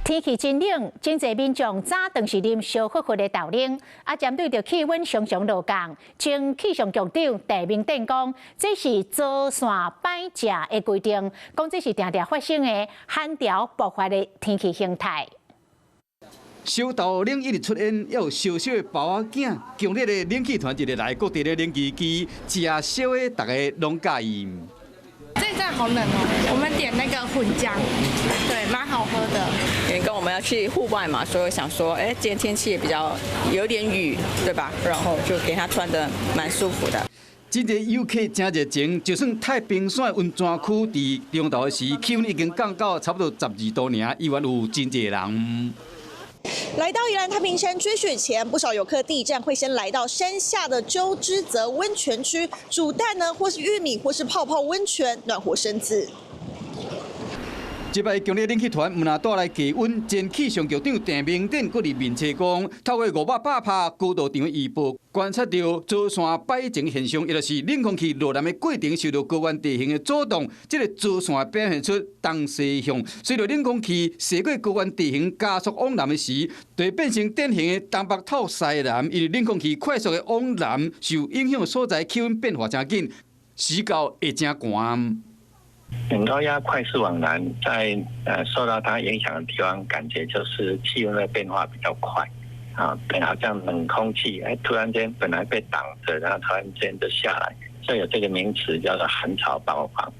天氣真冷，真濟民眾早頓是啉燒火火的豆奶。啊，針對著氣溫常常落降，前氣象局長鄭明典講，這是早散擺食的規定，講這是定定發生的寒潮爆發的天氣形態。燒豆奶一直出現，猶有燒燒的包仔餅，強烈的冷氣團一日來，各地的冷氣機食燒的，大家攏佮意。這站好冷哦，我們點那個混漿，對，蠻好喝的。因為跟我們要去戶外嘛，所以想說，哎，今天天氣也比較有點雨，對吧？然後就給他穿得蠻舒服的。真濟遊客誠熱情，就算太平山溫泉區佇中晝時氣溫已經降到差不多12度爾，依然有真濟人。來到宜蘭太平山追雪前，不少遊客第一站會先來到山下的鳩之澤溫泉區，煮蛋呢，或是玉米，或是泡泡溫泉，暖和身子。這擺強烈冷氣團毋但帶來低溫，前氣象局長鄭明典閣佇面冊講，透過500拍高度場預報，觀察到早山擺晴現象，伊就是冷空氣落南的過程受到高原地形的阻擋，這個早山表現出東西向。隨著冷空氣踅過高原地形加速往南的時，就會變成典型的東北透西南，因為冷空氣快速的往南，受影響的所在氣溫變化誠緊，時到會誠寒。冷高壓快速往南，在受到它影響的地方，感覺就是氣溫的變化比較快，啊，對，好像冷空氣，哎，突然間本來被擋着，然後突然間就下來，所以有這個名詞叫做寒潮爆發。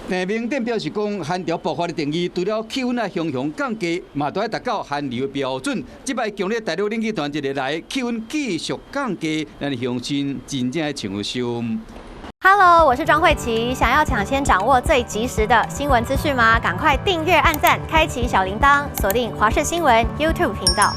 鄭明典表示講，寒潮爆發的定義，除了氣溫啊雄雄降低，嘛都愛達到寒流的標準。這擺強烈大陸冷氣團一日來，氣溫繼續降低，咱鄉親真正會穿袖。 Hello，我是莊慧琪。想要搶先掌握最及時的新聞資訊嗎？趕快訂閱、按讚、開啟小鈴鐺，鎖定華視新聞 YouTube 頻道。